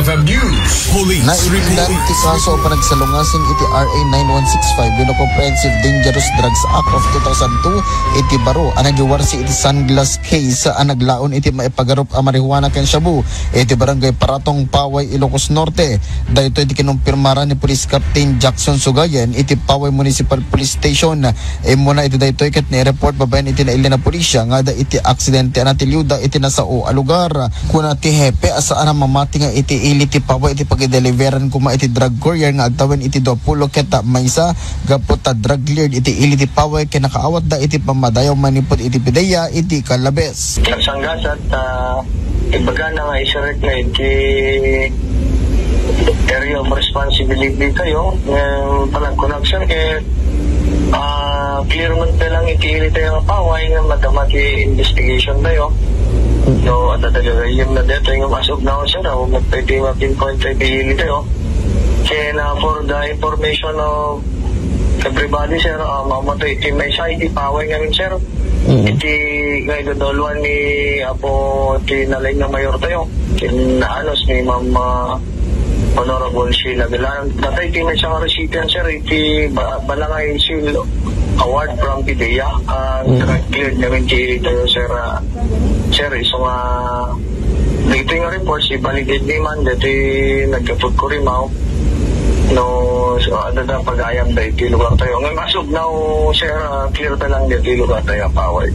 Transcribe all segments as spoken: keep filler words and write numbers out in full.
News. Police. Naipindan ti kaso a panagsalungasing iti R A nine one six five wenno Comprehensive Dangerous Drugs Act of two thousand two iti baro a nagiwarsi iti sunglass case a naglaon iti maipagarup a marijuana ken shabu iti Barangay Paratong, Paway, Ilocos Norte. Daytoy ti kinumpirmara ni Police Captain Jackson Sugayen iti Paway Municipal Police Station. Immuna iti daytoy ket naireport babaen iti nailian a pulisya nga adda iti aksidente a natiliwda iti nasao a lugar. Kuna ti hepe a saan a mamati nga iti ili ti Paway iti pagideliveran koma iti drug courier nga agtawen iti duapulo ket maysa gapu ta drug lord iti ili ti Paway ken nakaawatda iti pammadayaw manipud iti pideya iti Calabes. Nagsanggasat, ah, ibagana nga isirek na iti area of responsibility tayo. Ngem palagkunak, sir, ket, ah, clear man ta lang iti ili tayo nga Paway nga madama ti investigation tayo. No, adda dagiti gayyem na dito, yung as of now, sir, ah, magpwede ma-pinpoint tayo iti ili tayo. Ken, ah, for the information of everybody, sir, ah, mamato iti maysa iti Paway ngamin, sir. Iti nga iduduluan ni Apo ti nalaing nga mayor tayo. Ken naanos ni Ma'am, ah, Honorable Sheila Galan. Daytoy iti maysa nga recipient, sir, iti ba-, Balangay Shield Award from PDEA. Ah, cleared namin ti tayo, sir, ah, sir, isu nga daytoy nga reports, i-validate ni man, daytoy nagkaput ko rimaw. No, so, adda pagayam daytoy lugar tayo. Ngem as of now, sir, ah, clear ta lang daytoy lugar tayo, Paway.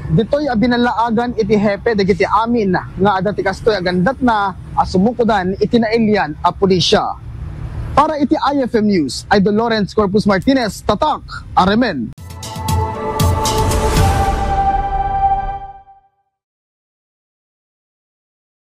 Ditoy a binalaagan iti hepe dagiti amin nga adda ti kastoy a gandatna a sumukodan iti nailian a pulisya. Para iti I F M News, Idol Lawrence Corpus Martinez, Tatak, Aremen.